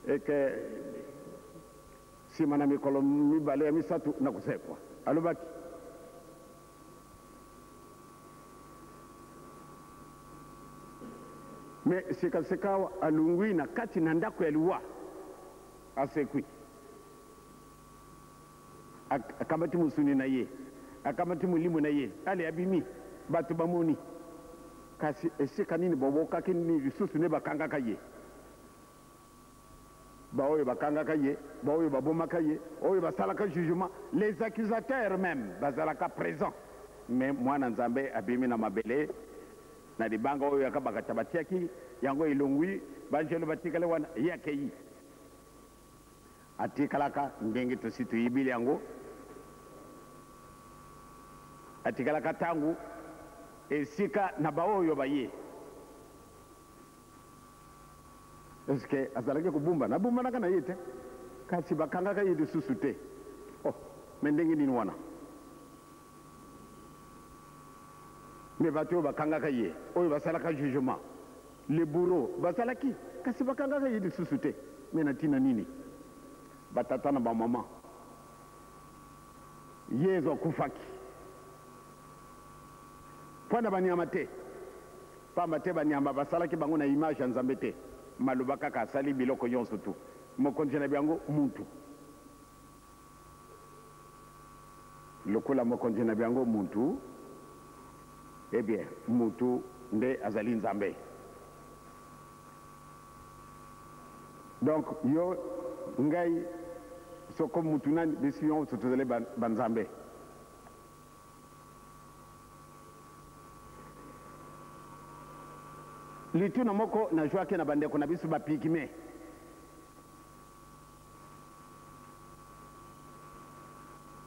Eke nsima na mikolo mibale ya misato nakosekwa. Alobaki. Me sikasikawa alungwi na kati na ndako ya liwa, asekwi. Akamati mosuni na ye, akamati molimo na ye, ale abimi, bato bamoni. Kasi esika nini bobokaki nini lisusu nde bakangaka ye? Baoyo bakangaka ye, baoyo babomaka ye, oyo basalaka jugement, les accusateurs meme bazalaka present. Mais mwana Nzambe abimi na mabele na libanga oyo akabakata batiaki yango elongwi, banjelu batikali wana, ye akeyi. Atikalaka ndenge tosi toyebili yango, atikalaka tango esika na baoyo baye. Est ce que azalaki kobumbana? Abumbanaka na ye te, kasi bakangaka ye lisusu te. Oh, mais ndenge nini wana? Mais bato oyo bakangaka ye, oyo basalaka jugement, les bourreaux bazalaki, kasi bakangaka ye lisusu te. Mais na ntina nini? Batata na bamama, Yezu akufaki mpo na banyama te. Pamba te banyama basalaki bango na image ya Nzambe te, maloba kaka asali biloko nyonso tu, mokonzi na byango mutu. Lokola mokonzi na byango mutu, eh bien mutu nde azali Nzambe. Donc yo, ngai, soko mutu nani, biso nyonso tozali ba Nzambe. Lituna moko najuaki na bandeko na biso ba pygmees.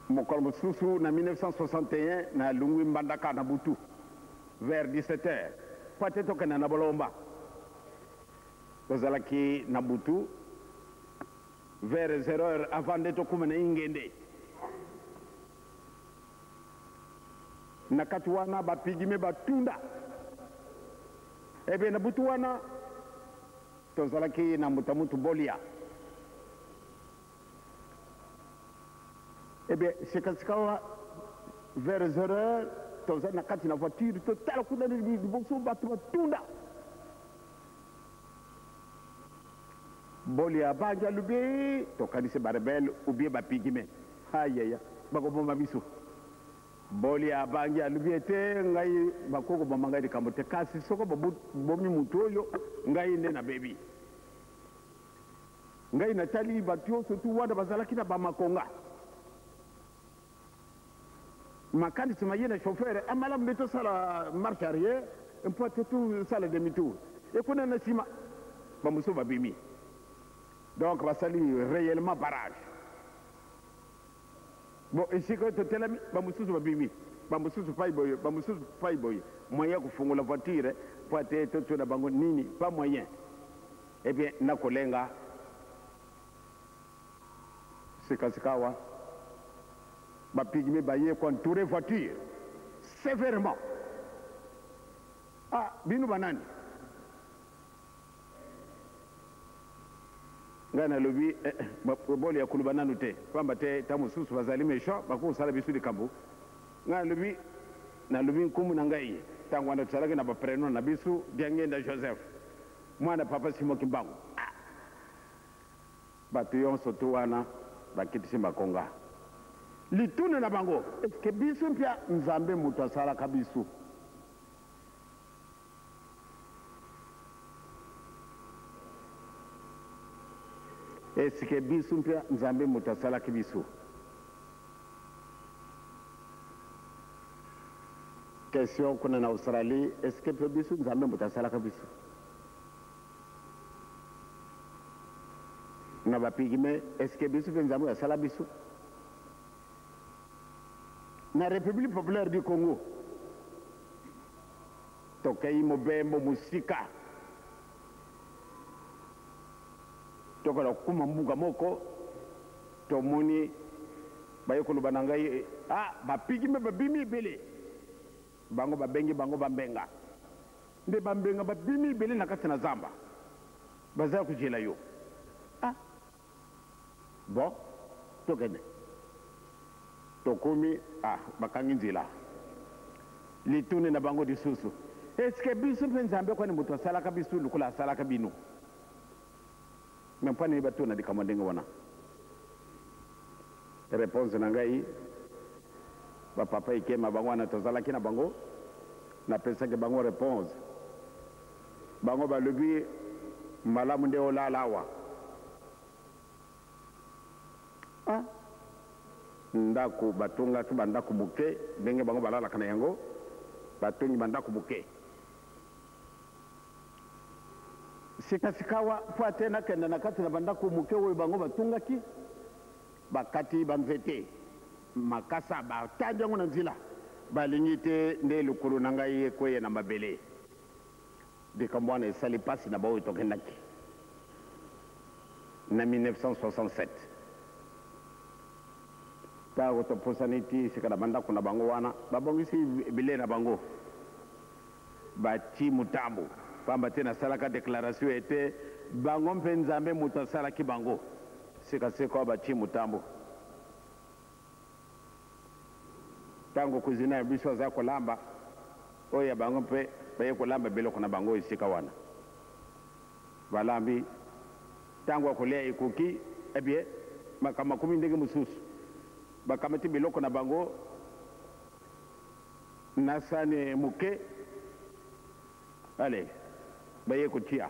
Mokolo mosusu na 1961, nalungwi Mbandaka na butu vers 17 heures mpo te tokende na Bolomba. Tozalaki na butu vers 0 heure avant nde tokoma na Ingende. Na kati wana ba pygmees batunda. Eh bien na butu wana tozalaki na mbuta mutu Bolia. Eh bien sika sikawa vers 0 heure toza na kati na voiture totala kuna liboso bato batunda. Bolia abangi alobi tokanisi ba rebelles ou bien ba pygmees. Ayaya bakoboma biso. Bolia abangi alobi ete ngai bakoki koboma ngai likambo te, kasi soko babomi moto oyo ngai nde nabebi. Ngai natali bato nyonso tu wana bazalaki na bamakonga. Makanisi ma ye na chauffeur, ah malamu nde tosala marche arrière mpo te tosala demi tour. Ekuna na nsima bamosusu babimi. Donc basali reellement barrage. Bon esika oyo totelami ba mosusu babimi, ba mosusu pai boye, ba mosusu pai boye. Moyen ya kofungola voiture mpo ate totuna bango nini, pas moyen. Eh bien nakolenga sikasikawa ba pygmees baye ko entourer voiture severement. Ah bino banani? Ngai nalobi, eh, boli ya koloba nanu te, pamba te tango mosusu bazali mechant, bakoki kosala biso likambo. Ngai nalobi, nalobi nkombo na ngai, tango wana tozalaki na ba prenom na biso, Diangienda Joseph, mwana papa Simon Kimbangu. Ah! Bato yonso tu wana bakitisi makonga. Lituna na bango, est ce que biso mpia Nzambe moto asalaka biso? Est-ce biso mpe Nzambe moto asalaki biso? Question kuna na Australie, est-ce que mpe biso Nzambe moto asalaka biso? Na ba pygmées, est-ce que biso mpe Nzambe asala biso? Na Republique populaire du Congo, Tokei mobembo mosika, tokola kokuma mbuka moko, tomoni baye koloba na ngai, Ah, ba pygmees babimi ebele! Bango babengi bango bambenga. Nde bambenga babimi ebele na kati na zamba, baza ya kojela yo. Ah bon, tokende. Tokomi, ah, bakangi nzela. Lituni na bango lisusu, Est-ce que biso mpe Nzambe kwani moto asalaka biso lokola asalaka bino? Mais mpo nini batuna likambo ndenge wana? Reponse na ngai, ba papa Ikema bango wana tozalaki na bango, napesaki bango reponse. Bango balobi malamu nde olala awa. Ah! Ndako batongaki ba ndako moke ndenge bango balalaka na yango, batongi ba ndako moke. Sika-sikawa, mpo ate nakenda na kati na ba ndako moke oyo bango batongaki, bakati ba nzete, makasa, batandi yango na nzela. Balingi te nde lokolo na ngai ekweya na mabele. Likambo wana esali mpasi na baoyo tokendaki na 1967. Ntango topusani tii sika na bandako na bango wana, babongisi bilei na bango, batii motambo, mpamba te nasalaka declaration ete bango mpe Nzambe moto asalaki bango. Sikasikawa batii motambo. Ntango kuzina ya biso aza kolamba, oyo ya bango mpe baye kolamba biloko na bango esika wana. Balambi, ntango ya kolia ekoki, eh bien, makambo makomi ndenge mosusu. Bakamati biloko na bango na sani moke, allez, baye kotia.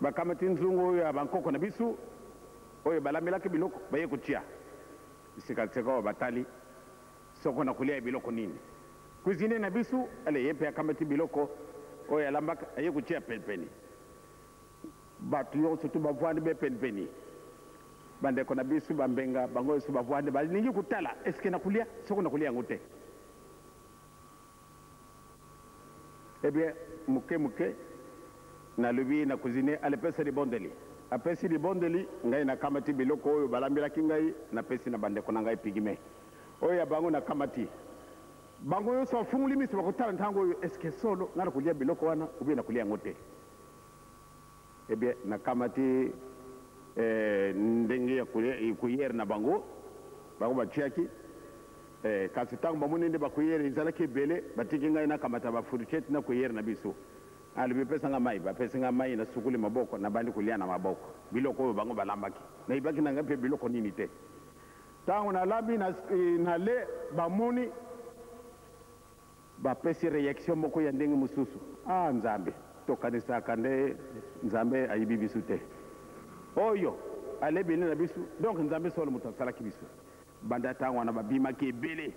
Bakamati nzungu oyo ya bankoko na biso, oyo balambelaki biloko, baye kotia. Sika-sika oyo batali soko na kolia biloko nini. Cuisinier na biso, allez, ye mpe akamati biloko oyo alambaka, aye kotia penepene. Bato yonso tu bavwandi be penepene. Bandeko na biso ba Mbenga, bango yonso bavwandi, balingi kotala est ce que na kolia soko na kolia yango te. Eh bien, moke moke, nalobi na cuisinier, allez pesa libondeli. Apesi libondeli, ngai nakamati biloko oyo balambelaki ngai, napesi na bandeko na ngai pygmee. Oyo ya bango nakamati. Bango nyonso bafungoli miso bakotala ntango oyo, est-ce que solo ngai nakolia biloko wana ou bien nakolia yango te? Eh bien, nakamati eh, ndenge ya cuillère na bango, bango batiaki. Eh, kasi ntango bamoni nde ba cuillère ezalaki ebele, batiki ngai nakamata ba fourchette na cuillère na biso. Alobi, pesa nga mayi. Bapesi nga mayi, nasukoli maboko, nabandi kolia na maboko biloko oyo bango balambaki. Nayebaki na ngai mpe biloko nini te. Ntango nalambi, nale, bamoni, bapesi reaction moko ya ndenge mosusu. Ah, Nzambe, tokanisaka nde Nzambe ayebi biso te. Oyo alebeli na biso, donc Nzambe solo moto asalaki biso. Banda tango wana babimaki ebele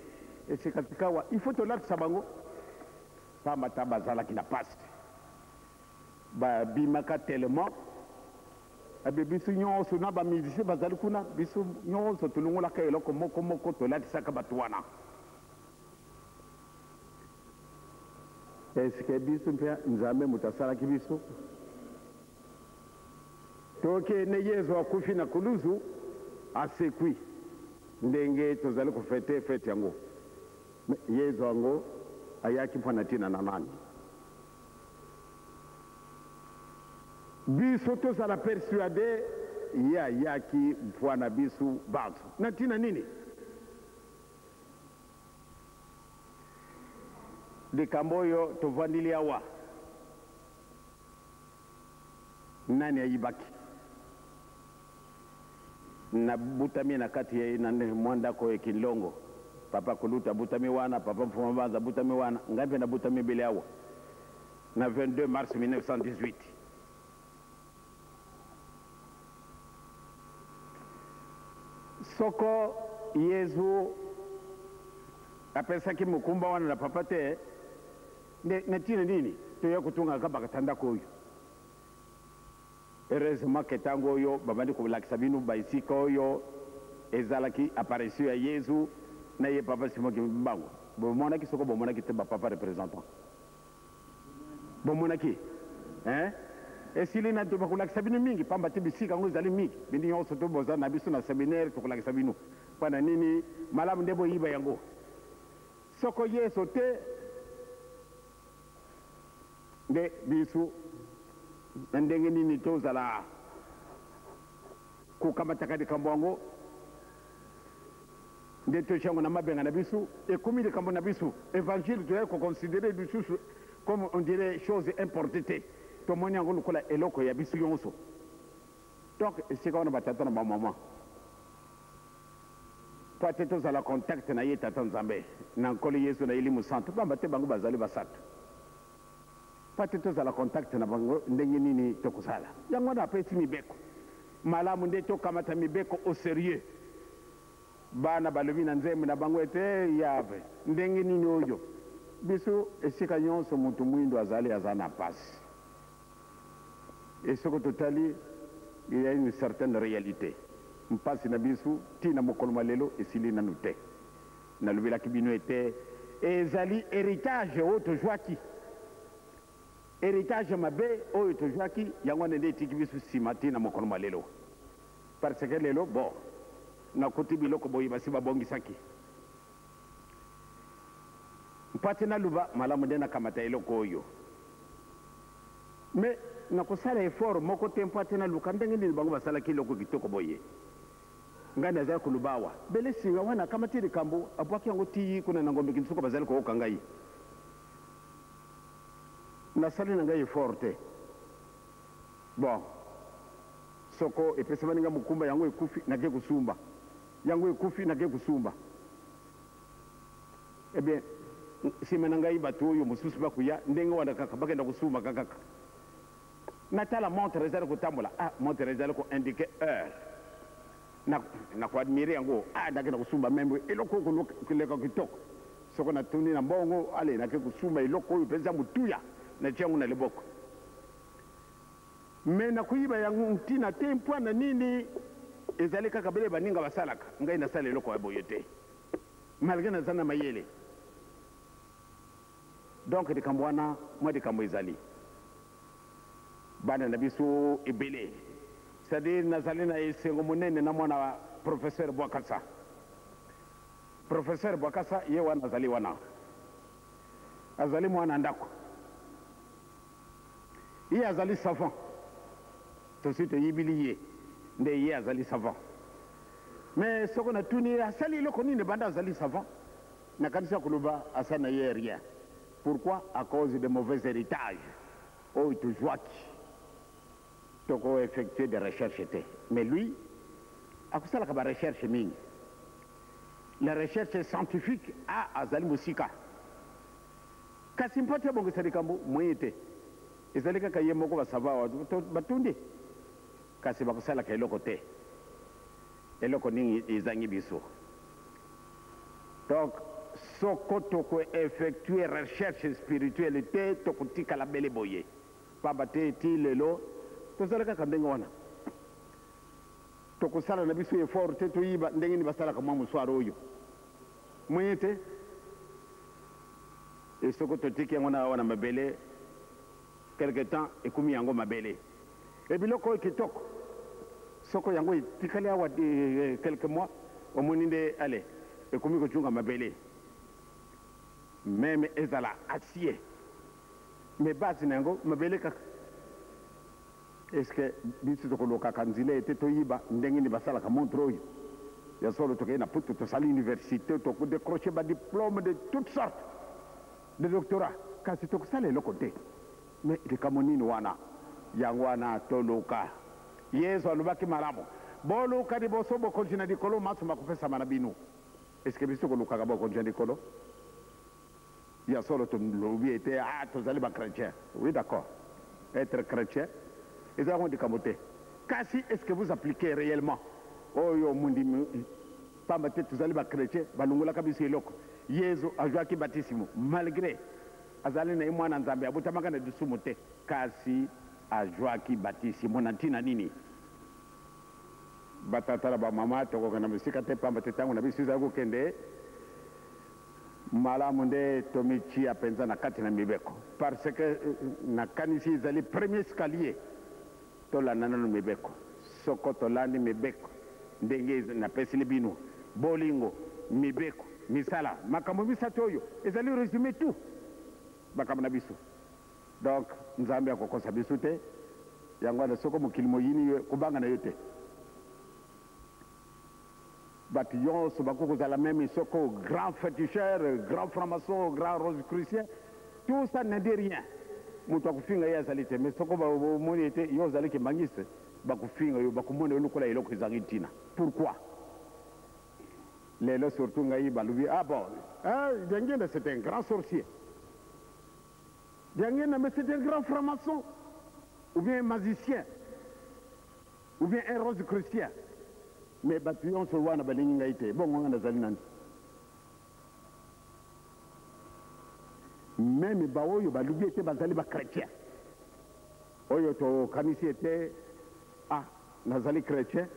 esika sikawa il faut tolatisa bango pamba ta bazalaki na pasi babimaka tellement abe biso nyonso na ba musiciens bazali kuna biso nyonso tolongolaka eloko moko moko tolatisaka bato wana. Est-ce que biso mpe Nzambe moto asalaki biso? Tokende Yezu akufi na kuluzu asekwi ndenge tozali ko fete fete yango mais Yezu yango ayaki mpo na tina na nani? Biso tozala persuade ye ayaki mpo na biso banso na tina nini? Likambo oyo tovandili awa. Nani ayibaki? Nabutami na kati ya na mwa ndako ya Kinlongo. Papa Kulutu abutami wana, Papa Mfuma Mbanza abutami wana, ngai mpe nabutami ebele awa na 22 mars 1918. Soko Yezu apesaki mokumba wana na Papa te, Nde na tina nini toya kotungaka bakata ndako oyo? Heureusement que tango oyo babandi kolakisa bino ba esika oyo ezalaki apparition ya Yezu na ye Papa Simon Kimbangu. Bomonaki soko bomonaki te ba papa representant? Bomonaki? Hein? Esili na to bakolakisa bino mingi pamba te bisika yango ezali mingi. Bino nyonso to boza na biso na seminaire tokolakisa bino. Pona nini? Malamu nde boyiba yango. Soko Yesu te, nde bisu na ndenge nini tozala? Kokamataka likambo yango nde totia yango na mabenga na biso, ekomi likambo na biso. Evangile toyaki ko considerer lisusu comme on dirait chose importe te, tomoni yango lokola eloko ya biso yonso. Donc esika wana ba tata na ba maman mpo ate tozala contact na ye Tata Nzambe na Nkolo Yesu na Elimo Santu, pamba te bango bazali basato. Mpo ate tozala contact na bango, ndenge nini tokosala yango? Wana apesi mibeko malamu nde tokamata mibeko au serieux. Bana balobi na nzembo na bango ete, Yahve, ndenge nini oyo biso esika nyonso moto mwindo azali aza na pasi. Et soko totali, il y a une certaine realite. Mpasi na biso tii na mokolo mwa lelo esili nanu te. Nalobelaki bino ete ezali heritage oyo tozwaki, heritage mabe oyo tozwaki, yango wana nde etiki biso nsima tii na mokolo mwa lelo. Parce que lelo, bon, nakuti biloko boye basi babongisaki. Mpasi naloba malamu nde nakamata eloko oyo. Mais nakosala effort moko te mpo ate naluka ndenge nini bango basalaki eloko kitoko boye. Ngai nazali koloba awa, bele singa wana akamati likambo, abwaki yango tii kuna na Ngombe Kinsuka bazali koyoka ngai. Nasali na ngai effort te. Bon, soko epesamani ngai mokumba, yango ekufi, nake kosumba. Yango ekufi, nake kosumba. Eh bien, sima na ngai bato oyo mosusu bakoya ndenge wana kaka, bakenda kosumbaka kaka. Natala montre ezali kotambola, ah, montre ezali ko indiquer heure. Na, na ko admirer yango, ah, nakenda kosumba meme eloko oyo koleka kitoko. Soko natuni na mbongo, allez, nake kosumba eloko oyo mpenza motuya, natie yango na liboko. Mais nakoyiba yango ntina te mpo na nini? Ezali kaka bele baninga basalaka, ngai nasala eloko ya boye te. Malgre naza na mayele. Donc likambo wana mwa likambo ezali. Bana na biso ebele. C'est à dire nazali na esengo monene na mwana professeur Bwakasa. Professeur Bwakasa ye wana azali wana. Azali mwana ndako. Ye azali savant. Tosi toyibili ye nde ye azali savant. Mais soko natuni ye asali eloko nini banda azali savant, nakanisi akoloba asali na ye rien. Pourquoi? A cause de mauvais heritage oyo tozwaki. Toko effectuer des recherches te. Mais lui akosalaka ba recherches mingi. La recherche scientifique ah azali mosika. Kasi mpo ete abongisa likambo, moyen te. Ezali kaka ye moko ba savants awa batundi kasi bakosalaka eloko te. Eloko nini ezangi biso? Donc soko toko effectuer recherche spirituelle te, tokotikala bele boye. Pamba te tii lelo tozali kaka ndenge wana. Tokosala na biso effort te toyiba ndenge nini basalaka mwa mouchoir oyo. Moyen te. Et soko totiki yango na awa na mabele, quelque temps ekomi yango mabele. Et biloko oyo kitoko, soko yango etikali awa quelques mois, omoni nde allez, ekomi kojunga mabele. Meme ezala acier, mais base na yango mabele kaka. Est ce que biso tokolokaka nzela ete toyiba ndenge nini basalaka montre oyo? Ya solo tokei na Poto, tosali universite, toko decrocher ba diplomes de toutes sortes, de doctorat, kasi tokosala eloko te. Mais likambo nini wana? Yango wana toluka. Yesu alobaki malamu, Boluka liboso bokonzi na likolo, manso makopesama na bino. Est ce que biso tokolukaka bokonzi ya likolo? Ya solo tolobi ete ah tozali ba chretiens. Oui d'accord. Etre chretien eza yango likambo te. Kasi est ce que vous appliquez reellement oyo mondimi pamba te tozali ba chretiens balongolaka biso eloko. Yezu azwaki batisimo malgre azali na ye mwana Nzambe abotamaka na lisumu te kasi azwaki batisimo na ntina nini? Ba tata na ba mama tokokenda mosika te pamba te tango na biso ezali kokende. Malamu nde tomitia penza na kati na mibeko parce que nakanisi ezali premier escalier tolanda nanu mibeko soko tolandi mibeko ndenge napesili bino bolingo mibeko misala makambo misato oyo ezali resume tout makambo na biso donc Nzambe akokosa biso te yango wana soko mokili moyini yo kobanga na yo te. Bato nyonso bakoki kozala meme soko grand féticheur, grand franc-maçon, grand rosicrucien, tout ça ne dit rien. Moto akofinga ye azali te, mais soko bomoni ete yo ozali kimbanguiste, bakofinga yo, bakomona yo lokola eloko ezangi ntina. Pourquoi? Lelo surtout ngai balobi, ah bon, ah, Diangienda c'est un grand sorcier. Diangienda mais c'est un grand franc-maçon ou bien un magicien ou bien un rosicrucien. Mais bato nyonso wana balingi ngai te, bongo ngai nazali nani? Meme baoyo balobi ete bazali ba chrétien, oyo tokanisi ete ah nazali chrétien,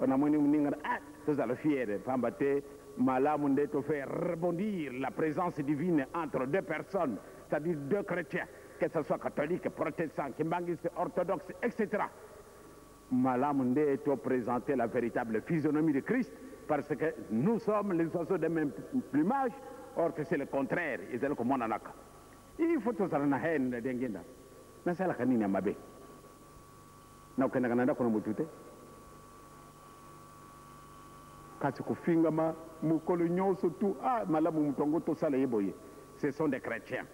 namoni moninga, ah tozala fiere, pamba te malamu nde to faire rebondir la présence divine entre deux personnes, c'est-à-dire deux chrétiens, que ce soit catholique, protestant, kimbanguiste, orthodoxe, etc. Malamu nde to présenter la véritable physionomie de Christ, parce que nous sommes les oiseaux de même plumage, or que c'est le contraire. Ezali komonanaka. Il faut tozala na haine na Diangienda. Nasalaka nini ya mabe? Nakokendaka na ndako na motu te. Kasi kofingama mokolo nyonso tu, ah malamu moto yango tosala ye boye. Ce sont des chrétiens.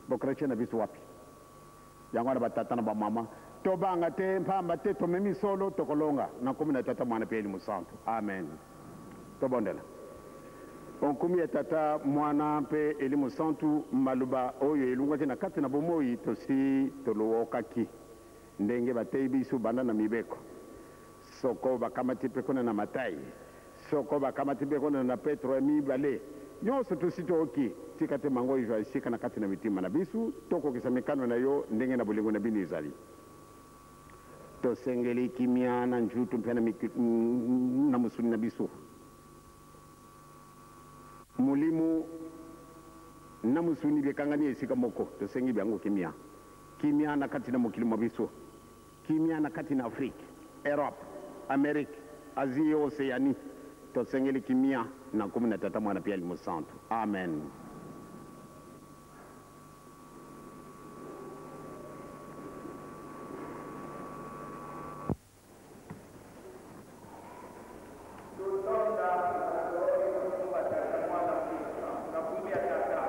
Bo chrétien na biso wapi? Yango wana batata na bamama tobanga te, mpamba te tomemi solo, tokolonga na nkombo na Tata, Mwana mpe Elimo Santu. Amen. Tobondela. O nkombo ya Tata, Mwana mpe Elimo Santu, maloba oyo elongwaki na kati na bomoi tosi toluokaki ndenge bateyi biso banda na mibeko, soko bakamati mpe kuna na Matai, soko bakamati mpe kuna na Petro ya mibale, nyonso tosi tooki, tika te mango ezwa esika na kati na mitima na biso, tokokisa mikano na yo ndenge na bolingo na bino ezali. Tosengeli kimia na njutu mpe na mosuni na biso. Molimo na mosuni bikangani esika moko, tosengi byango kimia. Kimia na kati na mokili mwa biso, kimia na kati na Afrique, Europe, Amerique, Asie et Oceanie. Tosengeli kimia na nkombo na Tata, Mwana mpe Elimo Santu. Amen. Totonda bato oyo na nkombo ya Tata, Mwana mpe Elimo Santu. Na nkombo ya Tata.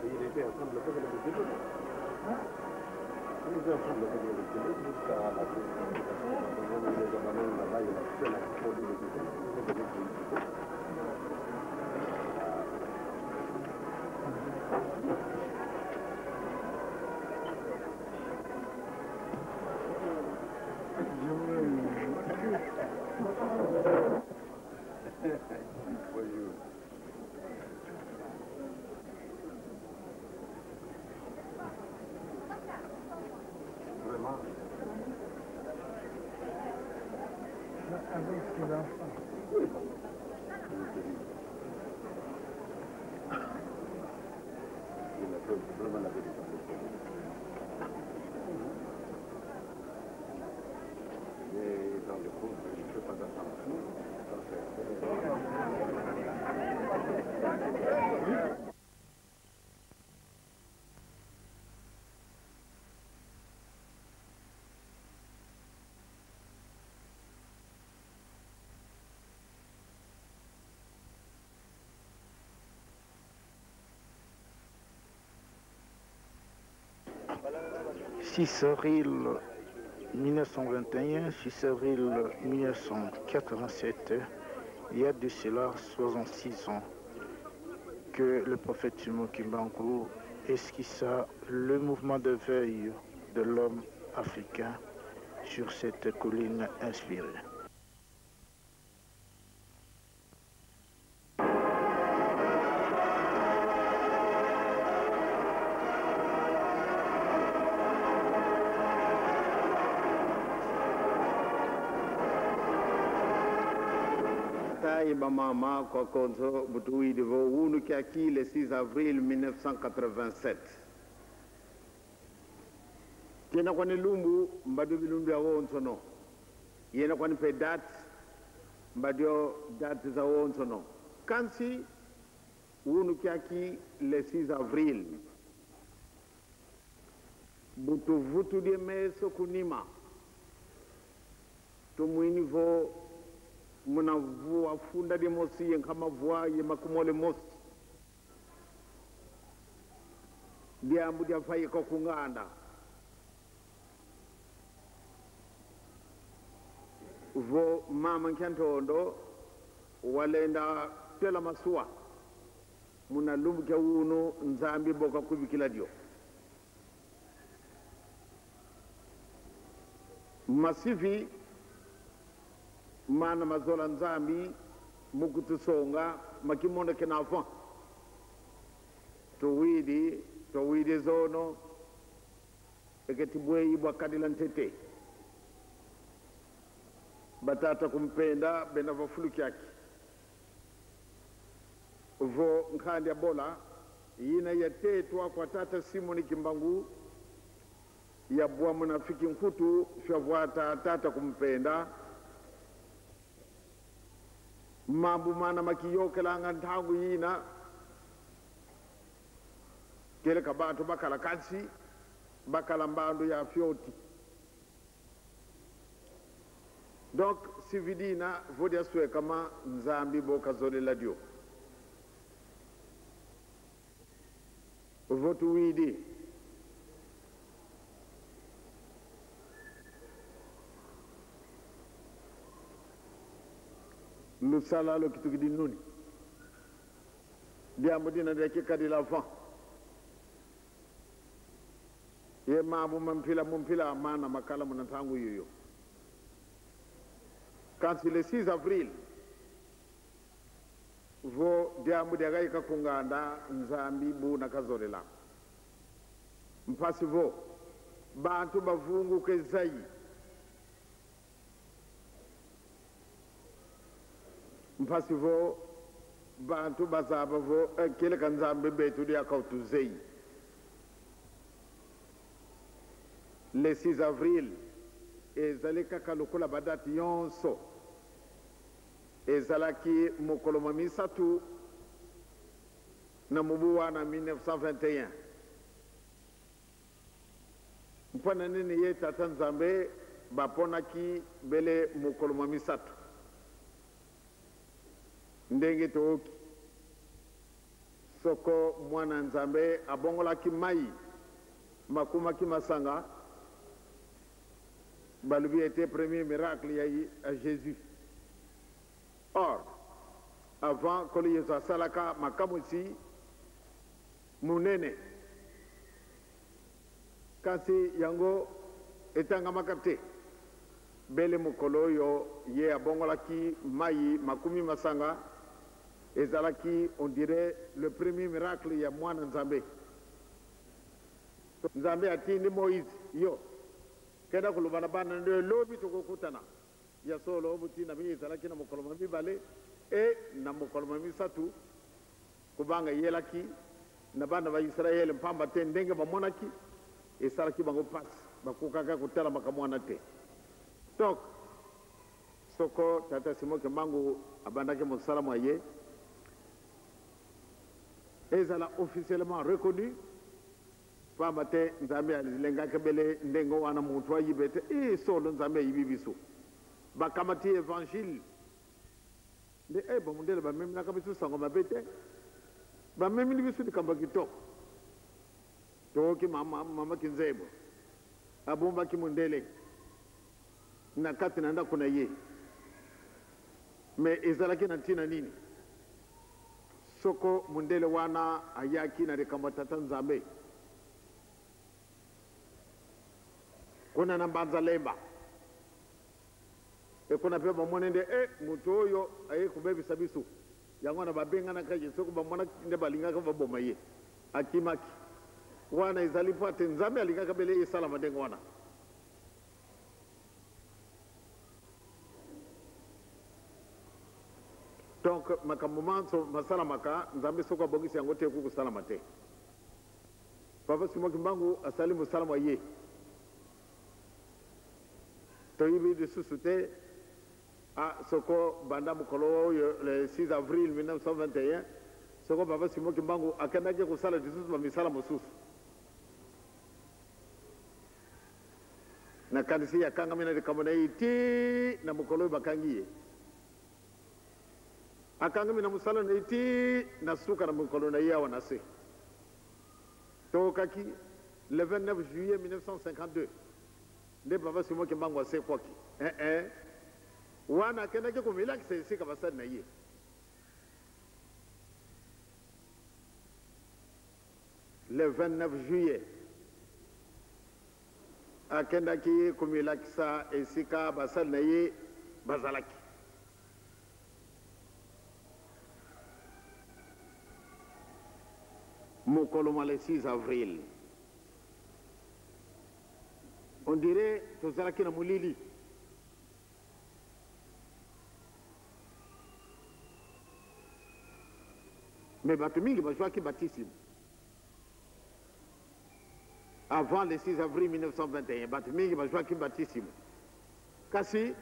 Il était ensemble avec le Québec. Il était ensemble avec le Québec jusqu'à la là-bas, il a fait la Bonjour. Vraiment. Avec ses enfants. Oui. Il a fait vraiment la véritable Mais dans le couple, je ne fais pas attention. Ça, c'est- 6 avril 1921, 6 avril 1987, il y a de cela 66 ans que le prophète Simon Kimbangu esquissa le mouvement de veille de l'homme africain sur cette colline inspirée. Tayi bamama kwa konzo butuwidi vo wunu kiaki le 6 avril 1987 tena kwani lumbu mbadu bilumbu ya wonsono yena kwani pe date mbadio date za wonsono kansi wunu kiaki le 6 avril butuvutu die meso kunima tumwini vo muna vua funda di mosi ye nkama vua ye makumole mosi diambu dia fayi ko kunganda vo mama nkyantondo walenda tela masuwa muna lumbu kya wunu nzambi boka kubikila dio masivi mana mazola nzambi mukutusonga makimonda kena avant towidi towidi zono eketi bweyi bwa kadila ntete batata kumpenda benda vafuluki yake vo nkhandi ya bola yina yatetwa kwa tata Simoni Kimbangu ya bwa munafiki nkutu fyavwata tata kumpenda mambu mana makiyokelanga nthangu yina kele ka bantu bakala kansi bakala mbandu ya fyoti donc sividina vodi aswe kama nzambi bokazolela dio votu widi lusala lo kitukidi nuni diambu dina de kikadi la fan ye mambu mampila mumpila mana makala munantangu yoyo quand le 6 avril vo diambu diakayika kunganda nzambi buna kazolela mpasi vo bantu bavunguke zayi mpasi vo bantu bazaba vo keleka nzambi betu diakautu zeyi le 6 avril ezali kaka lokola badate nyonso ezalaki mokolo mwa misatu na mobu wana 1921 mpo na nini ye tata nzambe baponaki bele mokolo mwa misato ndenge tooki soko mwana nzambe abongolaki mai makumaki masanga balobi ete premier miracle ya Jésus. Or avant kolo Yesu asalaka makamwisi munene kasi yango etangamaka te bele mokolo oyo ye abongolaki mai makumi masanga ezalaki on dirait le premier miracle ya mwana nzambe. Nzambe atindi Moïse yo kenda koloba na bana nde lobi tokokutana ya solo butina mi ezalaki na mokolo mwa mibale e na mokolo mwa misatu kobanga eyelaki na bana ba Israele mpamba te ndenge bamonaki esalaki bango mpasi bakokaka kotala makambo wana te. Donc soko tata Simon Kimbangu abandaki mosala mwa ye ezala officiellement reconnu pamba te nzambe alengaki bele ndenge wana moto ayibe te e solo nzambe ayibi biso bakamati évangile nde e bamundele bamemelaka biso sango mabe te bamemeli biso likambo ya kitoko tokoki mama, mama kinzebo Abombaki mondele na kati na ndako na ye. Mais ezalaki na ntina nini? Soko mondele wana ayaki na likambo ya Tata Nzambe kuna na Mbanza Lemba, e kuna mpe bamoni nde e moto oyo aye kobebisa biso, yango wana babenganaka ye. Soko bamonaki nde balingaka baboma ye, akimaki. Wana ezali mpo ete Nzambe alingaka bele esalama ndenge wana. Donc makambo manso masalamaka, Nzambe soko abongisi yango te, ekoki kosalama te. Papa Simon Kimbangu asali mosala mwa ye. Toyebi lisusu te a soko banda mokolo oyo le 6 avril 1921 soko Papa Simon Kimbangu akendaki kosala lisusu ba misala mosusu. Nakanisi akangami na likambo na ye tii na mokolo oyo bakangi ye. Akangami na mosala na ye tii na suka na mokolo na ye awa na se. Toyokaki le 29 juillet 1952 nde Papa Simon Kimbangu asekwaki. Eh-eh. Wana akendaki komilakisa esika basali na ye. Le 29 juillet akendaki komilakisa esika basali na ye bazalaki. Mokolo mwa le 6 avril, on dirait tozalaki na molili. Mais bato mingi bazwaki batisimo avant le 6 avril 1921, bato mingi bazwaki batisimo, kasi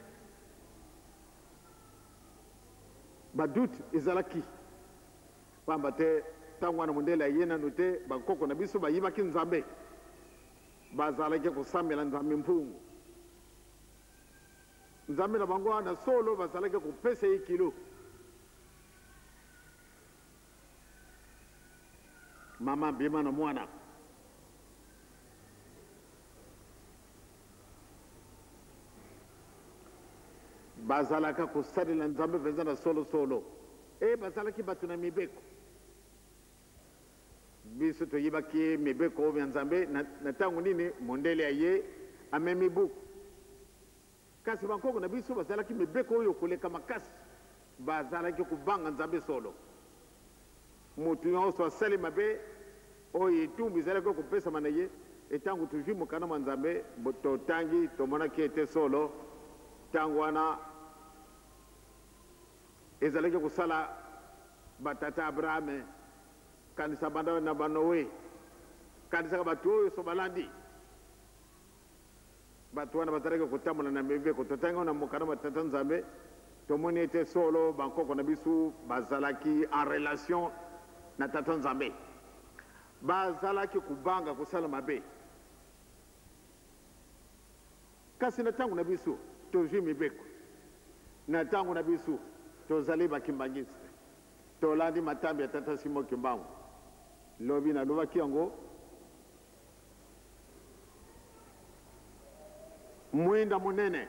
ba doute ezalaki, pamba te ntango wana mondele aye nanu te, bankoko na biso bayibaki Nzambe, bazalaki kosambela Nzambe mpungu. Nzambe na bango wana solo bazalaki kopesa ye kilo. Mama bima na mwana. Bazalaka kosalela Nzambe mpenza na solo solo. E bazalaki bato na mibeko. Biso toyebaki mibeko ya Nzambe na ntango nini mondele aye amemi buku. Kasi bankoko na biso bazalaki mibeko oyo koleka makasi. Bazalaki kobanga Nzambe solo. Moto nyonso asali mabe oyo etumbu ezalaki kopesama na ye. Etango tozwi mokanda mwa Nzambe, totangi, tomonaki ete solo ntango wana ezalaki kosala batata Abrahame, kanisa banda na ba Noe, kanisaka bato oyo so balandi. Bato wana bazalaki kotambola na mibeko. Totangi yango na mokanda mwa Tata Nzambe, tomoni ete solo bankoko na biso bazalaki en relation na Tata Nzambe. Bazalaki kobanga kosala mabe. Kasi na tango na biso, tozwi mibeko. Na tango na biso, tozali ba kimbanguiste. Tolandi matambe ya Tata Simon Kimbangu. Lobi nalobaki yango. Mwinda monene.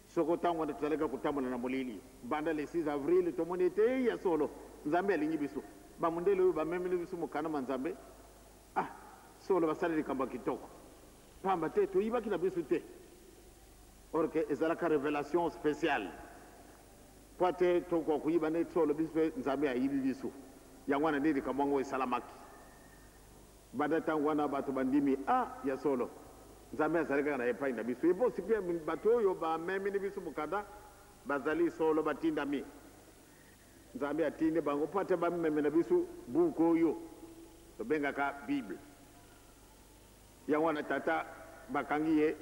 Soko tango wana tozalaki kotambola na molili, banda le 6 avril, tomoni ete ya solo Nzambe alingi biso. Bamundele oyo bamemeli biso mokanda mwa Nzambe, ah, solo basali likambo ya kitoko. Pamba te toyibaki na biso te. Or que ezalaka revelation speciale. Mpo te tokoka koyiba nde solo biso mpe Nzambe ayibi biso. Yango wana nde likambo yango esalamaki. Banda ntango wana bato bandimi, ah, ya solo, Nzambe azali kaka na epai na biso. Ebosi mpe bato oyo bamemeli biso mokanda bazali solo batindami. Nzambe atindi bango mpo ete bamemela biso buku oyo tobengaka Bible. Yango wana tata bakangi ye,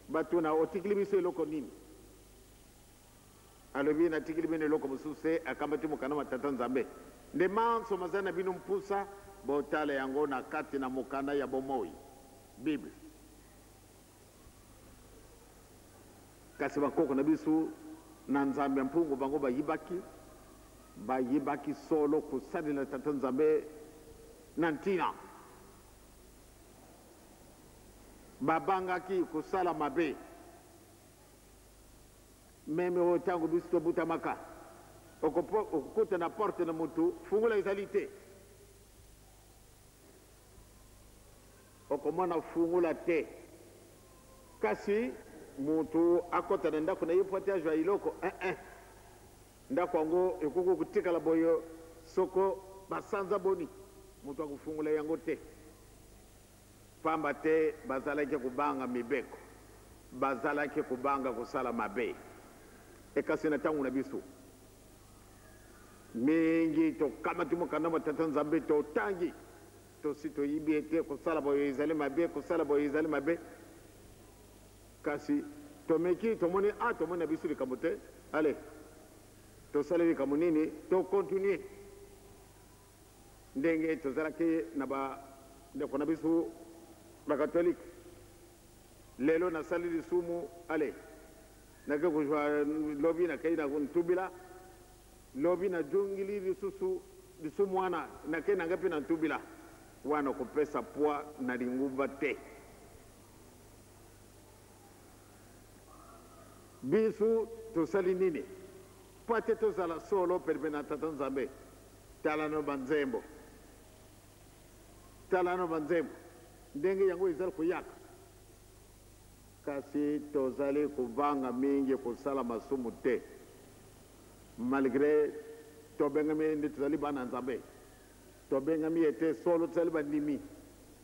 batuna, otikili biso eloko nini? Alobi, Natikeli bino eloko mosusu te, akamati mokanda mwa Tata Nzambe. Nde manso mazali na bino mpusa, botala yango na kati na mokanda ya bomoi, Bible. Kasi bankoko na biso na Nzambe ya mpungu bango bayibaki, bayibaki solo kosalela Tata Nzambe na ntina. Babangaki kosala mabe. Meme oyo ntango biso tobutamaka, okokuta na porte na motu fungola ezali te. Okomona fungola te. Kasi motu akota na ndako na ye mpo ete azwa eloko, eh-eh. Ndako yango ekoki kotikala boye soko basanza boni, moto akofungola yango te. Pamba te bazalaki kobanga mibeko, bazalaki kobanga kosala mabe. E kasi na tango na biso, mingi tokamati mokanda mwa Tata Nzambe, totangi, tosi toyibi ete kosala boye ezali mabe, kosala boye ezali mabe. Kasi tomeki, tomoni, ah, tomoni na biso likambo te, allez, tosali likambo nini, to continuer. Ndenge tozalaki na ba ndeko na biso ba catholique, lelo nasali lisumu, allez, nake kozwa lobi nakei na ntubila, lobi najongili lisusu lisumu wana, nakei na ngai mpe na ntubila. Wana kopesa poids na lingumba te. Biso tosali nini mpo ete tozala solo penepene na Tata Nzambe? Tala nano banzembo, tala nano banzembo ndenge yango ezali koyaka. Kasi tozali kobanga mingi kosala masumu te, malgre tobengami nde tozali bana Nzambe, tobengami ete solo tozali bandimi,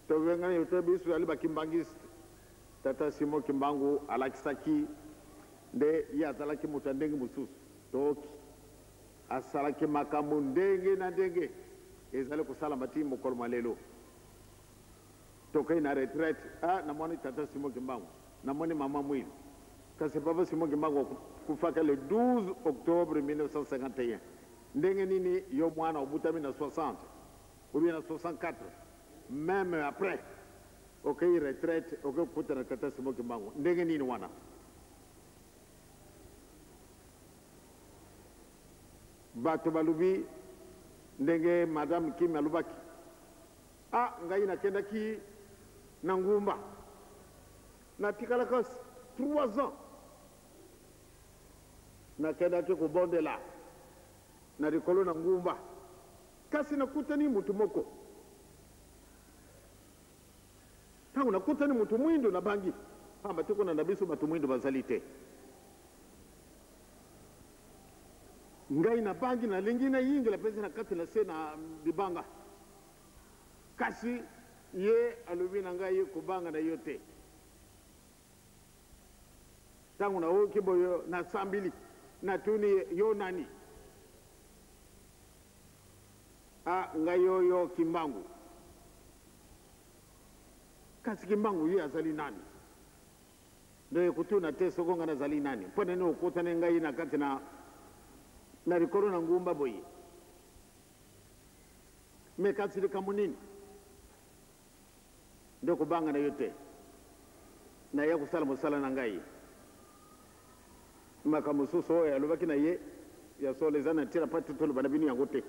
tobengami ete biso tozali bakimbangiste. Tata Simon Kimbangu alakisaki nde ye azalaki moto ya ndenge mosusu. Toki asalaki makambo ndenge na ndenge ezali kosalama tii mokolo mwa lelo. Tokei na retraite, ah, namoni Tata Simon Kimbangu, namoni Mama Mwilu. Kasi Papa Simon Kimbangu akufaka le 12 octobre 1951. Ndenge nini yo mwana obutami na 60 ou bien na 64, meme après okei retraite, okei kokutana Tata Simon Kimbangu, ndenge nini wana? Bato balobi ndenge Madame Kim alobaki, ah, ngai nakendaki na ngumba, natikalaka 3 ans, nakendaki kobondela na likolo na ngumba, kasi nakutani moto moko. Tango nakutani moto mwindo, nabangi, pamba te kuna na biso bato mwindo bazali te. Ngai nabangi, nalingi nayingela mpenza na kati na se na libanga. Kasi ye alobi na ngai, Kobanga na yo te. Tango naoki boye, nasambili, natuni ye, Yo nani? Ah, ngai oyo Kimbangu. Kasi Kimbangu ye azali nani? Nde kotuna te soko ngai nazali nani. Mpo na nini okutani ngai na kati na, na likolo na ngumba boye? Me kasi likambo nini? Nde kobanga na yo te. Naya kosala mosala na ngai. Makambo mosusu oyo alobaki na ye ya solo eza na ntina mpo ete toloba na bino yango te.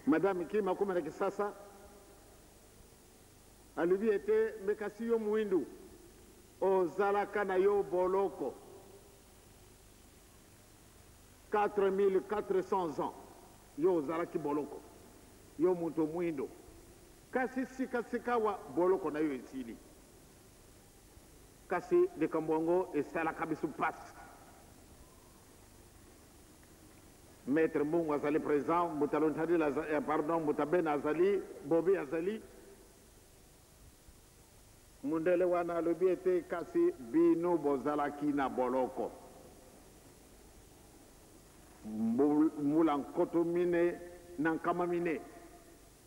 Madame Kim akoma na Kisasa, alobi ete me kasi yo muindu ozalaka na yo boloko 4400 ans, yo ozalaki boloko, yo moto muindo, kasi sika sikawa boloko na yo esili. Kasi likambo yango esalaka biso pasi. Maitre Mbungu azali present, Mbuta Lontadila aza, eh, pardon, Mbuta Bena azali, Bobi azali. Mundele wana alobi ete kasi bino bozalaki na boloko mbula 4400,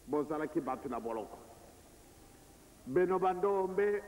bozalaki bato na boloko. Beno bandombe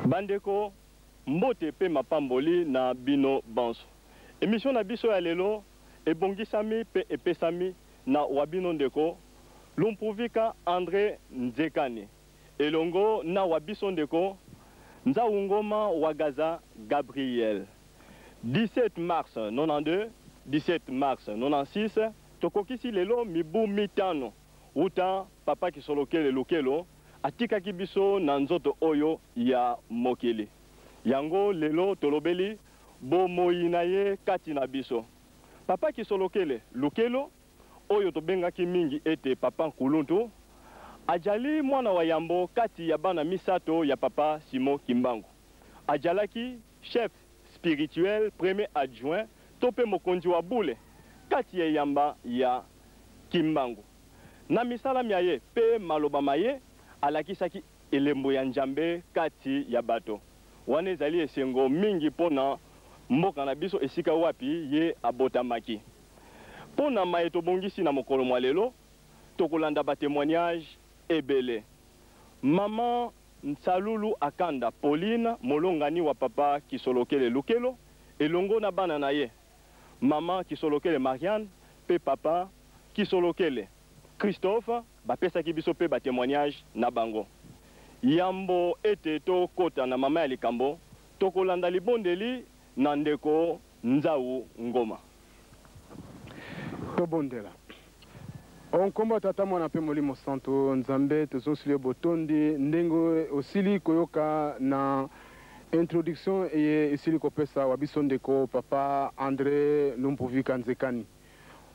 Bandeko, mbote pe mapamboli na bino banso. Emission na biso ya lelo ebongisami pe epesami na wa bino ndeko Lumpuvika Andre Nzekani elongo na wa biso ndeko Nzau Ngoma Wagaza Gabriel. 17 mars 92, 17 mars 96, tokokisi lelo mibu mitano wuta Papa Kisolokele Lukelo atikaki biso na nzoto oyo ya mokili. Yango lelo tolobeli bomoyi na ye kati na biso. Papa Kisolokele Lukelo, oyo tobengaki mingi ete Papa Nkuluntu, ajali mwana wa yambo kati ya bana misato ya Papa Simon Kimbangu. Ajalaki chef spirituel, premier adjoint to mpe mokonzi wa bule kati ya eyamba ya Kimbangu. Na misala mya ye mpe maloba ma ye, alakisaki elembo ya Njambe kati ya bato. Wana ezali esengo mingi mpo na mboka na biso esika wapi ye abotamaki. Mpo na maye tobongisi na mokolo mwa lelo, tokolanda ba temoignages ebele. Maman Nsalulu Akanda Pauline, molongani wa Papa Kisolokele Lukelo, elongo na bana na ye, Maman Kisolokele Marianne mpe Papa Kisolokele Christophe bapesaki biso mpe ba temoignages na bango. Yambo ete tokota na mama ya likambo, tokolanda libondeli na ndeko Nzau Ngoma. Tobondela. O nkombo ya Tata, Mwana mpe Molimo Santu, Nzambe, tozongiseli yo botondi ndenge osili koyoka na introduction eye esili kopesa wa biso ndeko Papa Andre Lumpuvika Nzekani.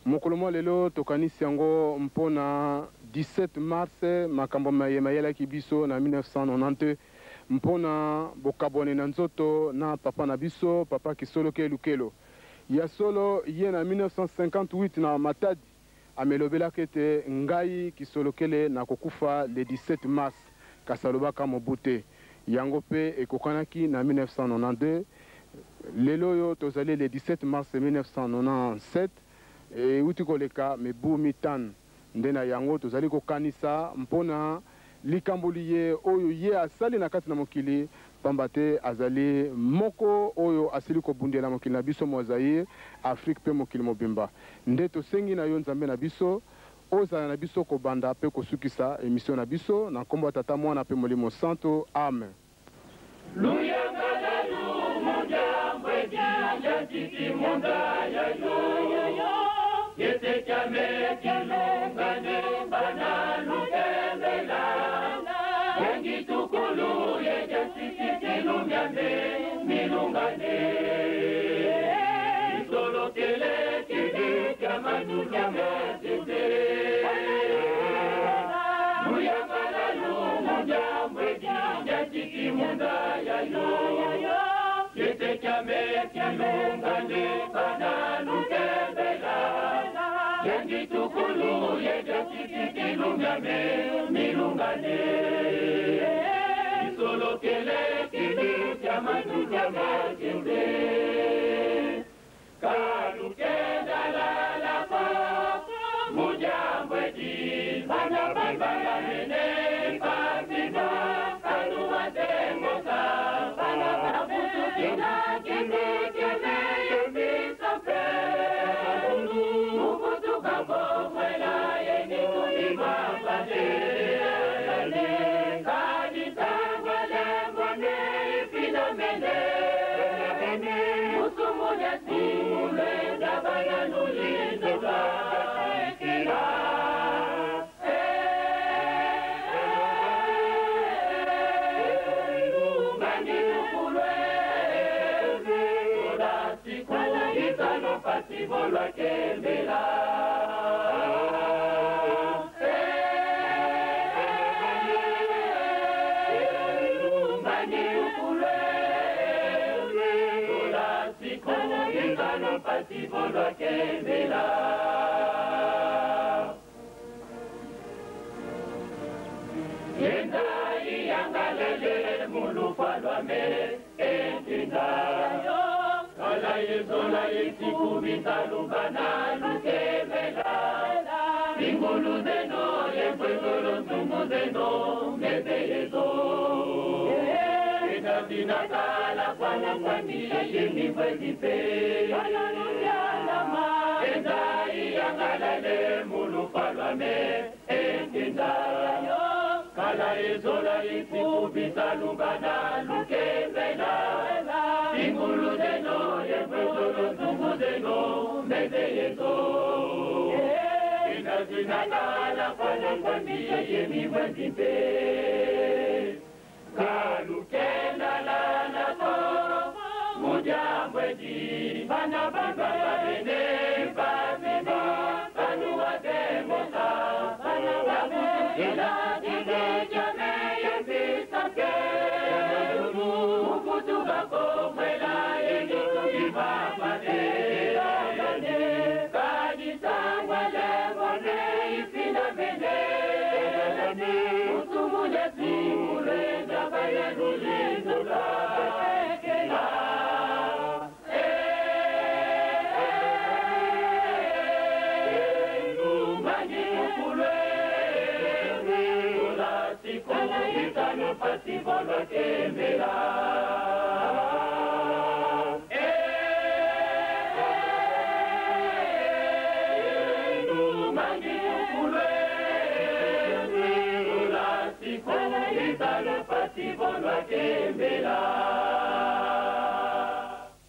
Mokolo mwa lelo tokanisi yango mpo na 17 mars, makambo maye mayelaki biso na 1992 mpo na bokabwani na nzoto na papa na biso, Papa Kisoloke Lukelo. Ya solo, ye na 1958 na Matadi amelobelaka ete ngai Kisolokele nakokufa le 17 mars, kasi alobaka mobu te. Yango mpe ekokanaki na 1992. Lelo oyo tozali le 17 mars 1997, euti koleka mibu mitano. Nde na yango tozali kokanisa mpo na likambo liye oyo ye asali na kati na mokili, pamba te azali moko oyo asili kobundela mokili na biso mwa Zaïre, Afrique mpe mokili mobimba. Nde tosengi na yo Nzambe na biso, ozala na biso kobanda mpe kosukisa emission na biso, na nkombo ya Tata, Mwana mpe Molimo Santu. Amen.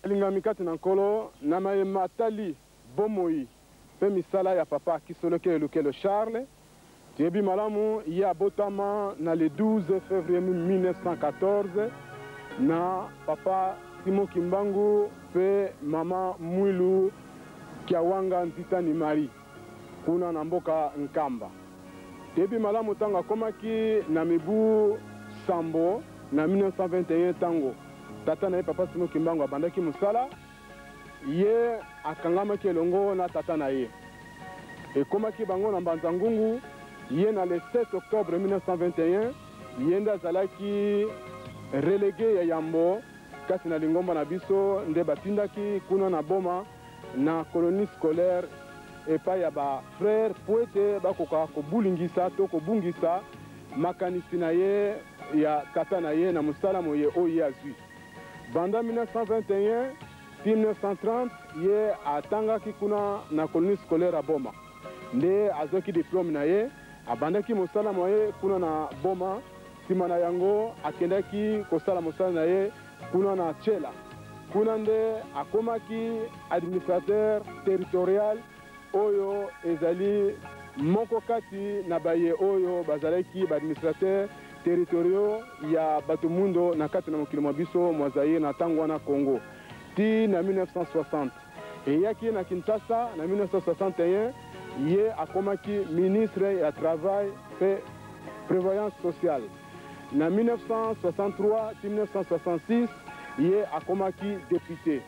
Alingami kati na Nkolo, na maye matali bomoi mpe misala ya papa Kisolokele Lukelo Charles, toyebi malamu ye abotama na le 12 février 1914 na papa Simon Kimbangu mpe mama Mwilu Kiawanga Nzitani Marie kuna na mboka Nkamba. Toyebi malamu ntango akomaki na mibu sambo na 1921, ntango tata na ye papa Simon Kimbangu abandaki mosala, ye akangamaki elongo na tata na ye. Ekomaki bango na Mbanza Ngungu, ye na le 7 octobre 1921, ye nde azalaki relégué ya yambo kasi na lingomba na biso, nde batindaki kuna na Boma na colonie scolaire epai ya ba frère po ete bakoka kobulingisa to kobungisa makanisi na ye ya tata na ye na mosala moye oyo ye azwi. Banda 1921 ti 1930 ye atangaki kuna na colonie scolaire ya Boma, nde azwaki diplôme na ye, abandaki mosala moye kuna na Boma. Nsima na yango akendaki kosala mosala na ye kuna na Tshela, kuna nde akomaki administrateur territorial oyo ezali moko kati na baye oyo bazalaki ba administrateur territoriaux ya bato mundo na kati na mokili mwa biso mwa Zaïre na ntango wana Congo ti na 1960. Eyaki ye na Kinshasa na 1961, ye akomaki ministre ya travail mpe prévoyance sociale. Na 1963 ti 1966 ye akomaki député.